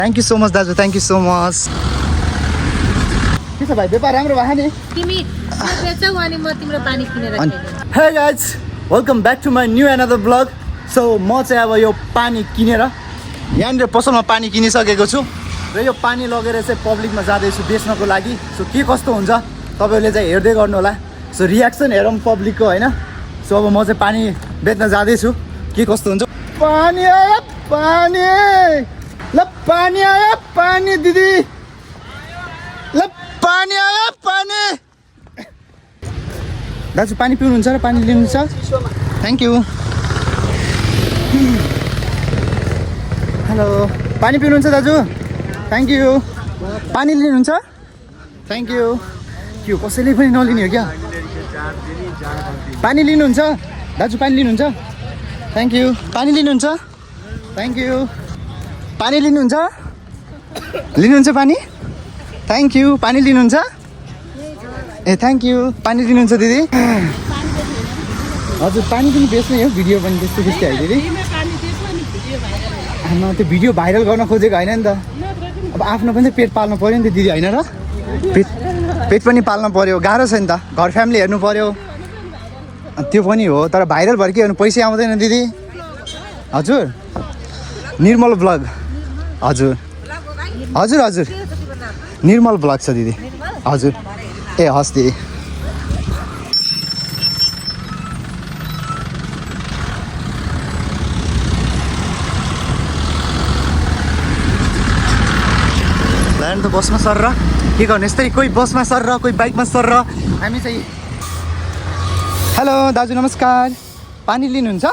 Thank you so much दाजु, thank you so much. के छ भाइ, व्यापार राम्रो भयो नि? तिमी बेचौ अनि म तिम्रो पानी किनेर खाइदिन्छु। Hey guys, welcome back to my new another blog. So म चाहिँ अब यो पानी किनेर यहाँनिर पसलमा पानी किनिसकेको छु र यो पानी लगेर चाहिँ पब्लिकमा जाँदैछु बेच्नको लागि। सो के कस्तो हुन्छ तपाईँहरूले चाहिँ हेर्दै गर्नु होला। सो रियाक्सन हेरौँ पब्लिकको होइन। सो अब म चाहिँ पानी बेच्न जाँदैछु, के कस्तो हुन्छ। पानी आयो, पानी ल, पानी आयो, पानी दिदी ल, पानी आयो, पानी। दाजु पानी पिउनुहुन्छ र पानी लिनुहुन्छ? Thank you. हेलो, पानी पिउनुहुन्छ दाजु? Thank you. पानी लिनुहुन्छ? Thank you. के हो, कसैले पनि नलिने हो क्या? पानी लिनुहुन्छ दाजु? पानी लिनुहुन्छ? Thank you. पानी लिनुहुन्छ? Thank you. पानी लिनुहुन्छ? लिनुहुन्छ पानी? Thank you. पानी लिनुहुन्छ? ए थ्याङ्क यू। पानी लिनुहुन्छ दिदी? हजुर, पानी पनि बेच्ने हो, भिडियो पनि त्यस्तै त्यस्तै है दिदी? आमा, त्यो भिडियो भाइरल गर्न खोजेको होइन नि त। अब आफ्नो पनि पेट पाल्नु पऱ्यो नि त दिदी, होइन र? पेट पनि पाल्नु पऱ्यो, गाह्रो छ नि त। घर फ्यामिली हेर्नु पऱ्यो, त्यो पनि हो। तर भाइरल भएर के गर्नु, पैसा आउँदैन दिदी। हजुर, निर्मल ब्लग। हजुर हजुर हजुर, निर्मल ब्लग छ दिदी। हजुर, ए हस् दिदी। त बसमा सर र के गर्नु, यस्तै कोही बसमा सर र कोही बाइकमा सर र हामी चाहिँ। हेलो दाजु, नमस्कार। पानी लिनुहुन्छ?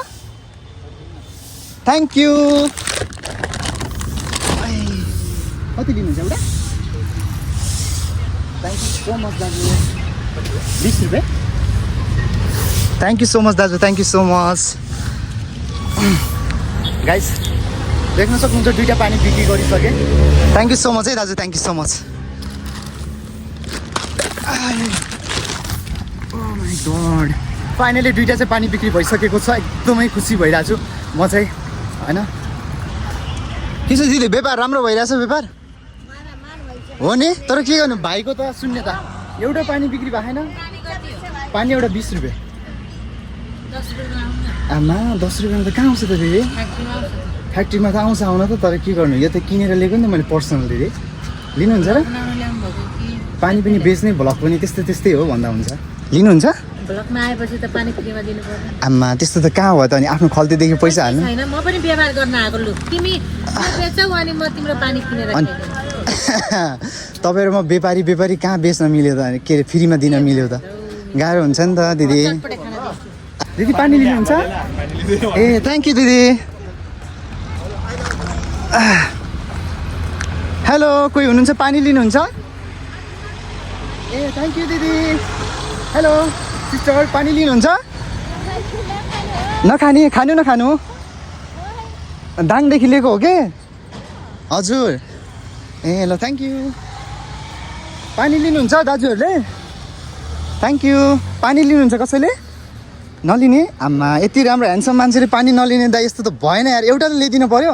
Thank you. कति लिनुहुन्छ एउटा? थ्याङ्क यू सो मच दाजु। 20 रुपियाँ। थ्याङ्क यू सो मच दाजु, thank you so much. Guys देख्न सक्नुहुन्छ दुईवटा पानी बिक्री गरिसकेँ। थ्याङ्क यू सो मच है दाजु, thank you so much. Oh my God, finally दुईवटा चाहिँ पानी बिक्री भइसकेको छ। एकदमै खुसी भइरहेको छु म चाहिँ, होइन? के छ दिदी, व्यापार राम्रो भइरहेछ? व्यापार हो नि, तर के गर्नु, भाइको त सुन्ने त एउटा पानी बिक्री भएन। पानी एउटा 20 रुपियाँ। आमा, 10 रुपियाँमा त कहाँ आउँछ त दिदी? फ्याक्ट्रीमा त आउँछ आउन त, तर के गर्नु, यो त किनेर ल्याएको नि त मैले पर्सनल दिदी। लिनुहुन्छ र? पानी पनि बेच्ने, भ्लग पनि त्यस्तै त्यस्तै हो भन्दा हुन्छ। लिनुहुन्छ? ब्लकमा आएपछि त पानी फ्रीमा दिनु पर्छ। आमा, त्यस्तो त कहाँ हो त, अनि आफ्नो खल्तीदेखि पैसा हाल्नु छैन। म पनि व्यवहार गर्न आएको। लु, तिमी बेचौ अनि म तिम्रो पानी किनेर खाइदिन्छु। तपाईँ र म व्यापारी कहाँ बेच्न मिल्यो त, के अरे फ्रीमा दिन मिल्यो त? गाह्रो हुन्छ नि त दिदी। दिदी पानी लिनुहुन्छ? ए थ्याङ्क यू दिदी। हेलो, कोही हुनुहुन्छ पानी लिनुहुन्छ? ए थ्याङ्क यू दिदी। हेलो सिस्टर, पानी लिनुहुन्छ? नखाने, खानु नखानु? दाङदेखि लिएको हो कि? हजुर, ए ल थ्याङ्क यू। पानी लिनुहुन्छ दाजुहरूले? Thank you. पानी लिनुहुन्छ कसैले? नलिने? आमा, यति राम्रो ह्यान्डसम मान्छेले पानी नलिने दा, यस्तो त भएन यार। एउटा त ल्याइदिनु पर्यो।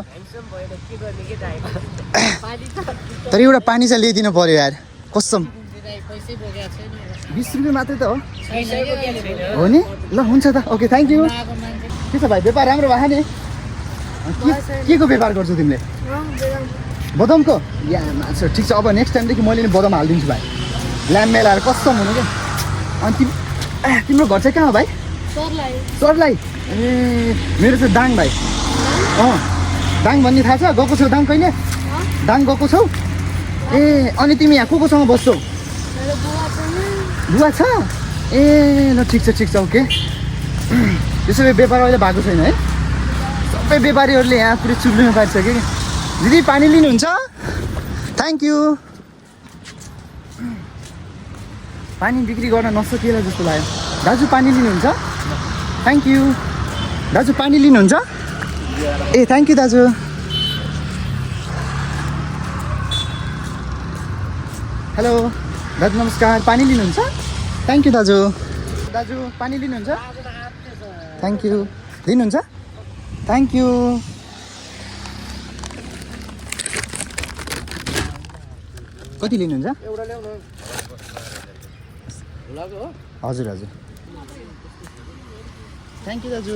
तर एउटा पानी चाहिँ ल्याइदिनु पर्यो यार, कसम। 20 रुपियाँ मात्रै त हो? हो नि? ल हुन्छ त, ओके थ्याङ्क यू। के छ भाइ, व्यापार राम्रो भयो नि? के को व्यापार गर्छौ तिमीले? बदामको? या मान्छे, ठिक छ। अब नेक्स्ट टाइमदेखि मैले नि बदाम हालिदिन्छु भाइ। ल्याम्प मेलाएर कस्तम हुनु क्या। अनि तिम्रो घर चाहिँ कहाँ हो भाइ? सर्लाई। ए मेरो चाहिँ दाङ भाइ। दाङ भन्ने थाहा छ? गएको छौ दाङ कहिले? दाङ गएको छौ? ए अनि तिमी यहाँ कोसँग बस्छौ? बुवा छ? ए ल ठिक छ ओके। त्यसो भए व्यापार अहिले भएको छैन है? सबै व्यापारीहरूले यहाँ पुरै चुल्लीमा पारिसक्यो कि। दिदी पानी लिनुहुन्छ? Thank you. पानी बिक्री गर्न नसकिएला जस्तो लाग्यो। दाजु पानी लिनुहुन्छ? Thank you. दाजु पानी लिनुहुन्छ? ए थ्याङ्क यू दाजु। हेलो दाजु, नमस्कार। पानी लिनुहुन्छ? थ्याङ्क यू दाजु। दाजु पानी लिनुहुन्छ? Thank you. लिनुहुन्छ? Thank you. कति लिनुहुन्छ एउटा ल्याउनु हो हजुर हजुर थ्याङ्क यू दाजु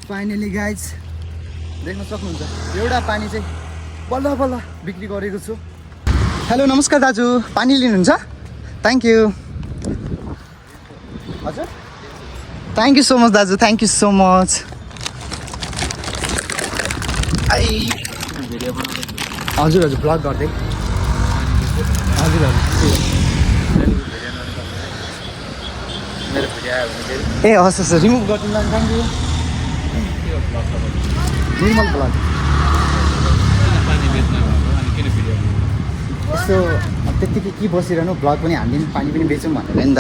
फाइनली गाइज देख्न सक्नुहुन्छ एउटा पानी चाहिँ बल्ल बल्ल बिक्री गरेको छु हेलो नमस्कार दाजु पानी लिनुहुन्छ थ्याङ्क यू हजुर थ्याङ्क यू सो मच दाजु थ्याङ्क यू सो मच हजुर हजुर ब्लग गर्दै हजुर हजुर ए हस् हस् रिमुभ गरिदिनु थ्याङ्क यू निर्मल ब्लग यसो त्यत्तिकै के बसिरहनु ब्लग पनि हालिदिनु पानी पनि बेचौँ भनेर नि त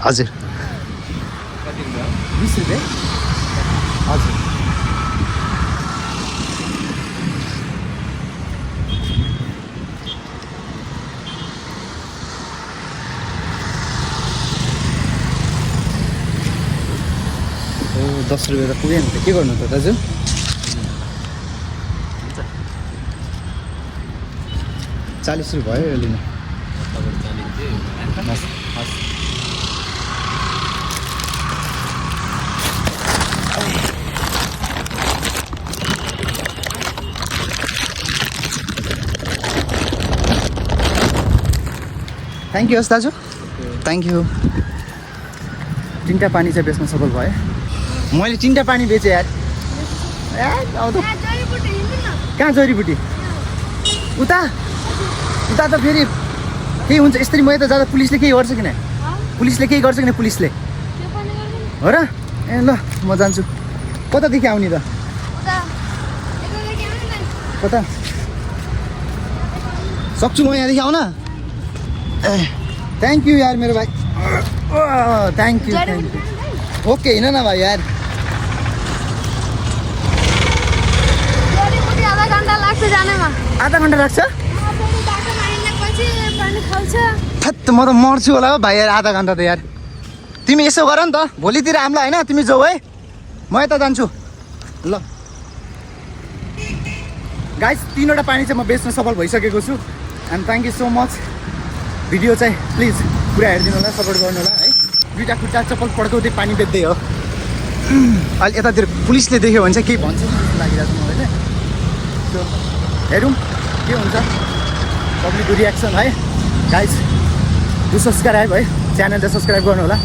हजुर 20 रुपियाँ हजुर ओ 10 रुपियाँ त पुगेन त के गर्नु त दाजु ₹40 भयो यो लिनु हस् हस् थ्याङ्क यू हस् दाजु थ्याङ्क यू 3टा पानी चाहिँ बेच्न सफल भयो मैले 3टा पानी बेचेँ यार कहाँ जडीबुटी उता उता त फेरि केही हुन्छ यसरी म यता जाँदा पुलिसले केही गर्छ किन पुलिसले केही गर्छ किन पुलिसले हो र ए ल म जान्छु कतादेखि आउने त कता सक्छु म यहाँदेखि आउन ए थ्याङ्क यू यार मेरो भाइ थ्याङ्क यू ओके हिँड न भाइ यार आधा घन्टा लाग्छ थत् म त मर्छु होला हो भाइ यार आधा घन्टा त यार तिमी यसो गर नि त भोलितिर हामीलाई होइन तिमी जाऊ है म यता जान्छु ल गाइस 3वटा पानी चाहिँ म बेच्न सफल भइसकेको छु and thank you so much video चाहिँ प्लिज पुरा हेरिदिनु होला सपोर्ट गर्नु होला है 2टा खुट्टा चप्पल पड्काउँदै पानी बेच्दै हो अहिले यतातिर पुलिसले देख्यो भने चाहिँ केही भन्छ जस्तो लागिरहेको छ मलाई सो हेरौँ के हुन्छ पब्लिकको रियाक्सन है गाइस डु सब्सक्राइब है च्यानल चाहिँ सब्सक्राइब गर्नु होला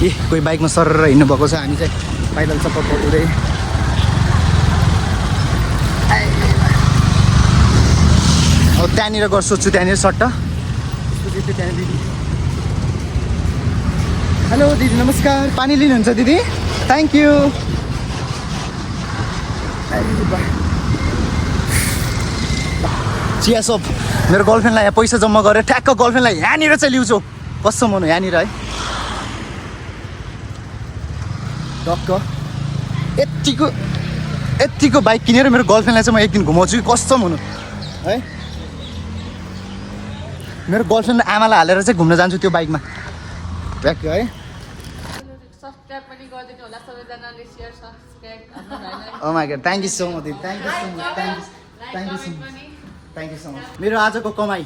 ए कोही बाइकमा सरर हिँड्नु भएको छ हामी चाहिँ पैदल चप्पल पड्काउँदै अब त्यहाँनिर गर्छु सोध्छु त्यहाँनिर सट्ट हेलो दिदी नमस्कार पानी लिनुहुन्छ दिदी थ्याङ्क यू चिया सप मेरो गर्लफ्रेन्डलाई यहाँ पैसा जम्मा गरेर ठ्याक्क गर्लफ्रेन्डलाई यहाँनिर चाहिँ ल्याउँछु कसम हुनु यहाँनिर है टक्क यत्तिको बाइक किनेर मेरो गर्लफ्रेन्डलाई चाहिँ म एक दिन घुमाउँछु कि कसम हुनु है मेरो गर्लफ्रेन्ड आमालाई हालेर चाहिँ घुम्न जान्छु त्यो बाइकमा ट्र्याक है सब्सक्राइब पनि गरिदिनु होला सबैजनाले share subscribe oh my God thank you so much दिदी thank you so much thank you so much मेरो आजको कमाइ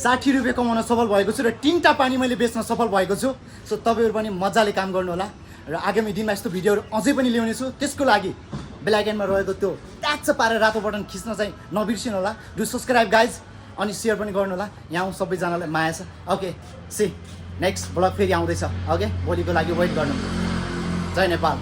60 रुपियाँ कमाउन सफल भएको छु र 3टा पानी मैले बेच्न सफल भएको छु सो तपाईँहरू पनि मजाले काम गर्नु होला र आगामी दिनमा यस्तो भिडियोहरू अझै पनि ल्याउने छु त्यसको लागि बेल आइकनमा रहेको त्यो ट्याच पारेर रातो बटन खिच्न चाहिँ नबिर्सिनु होला डु सब्सक्राइब गाइज अनि सेयर पनि गर्नु होला यहाँ सबैजनालाई माया छ ओके सी नेक्स्ट ब्लग फेरि आउँदैछ ओके भोलिको लागि वेट गर्नु जय नेपाल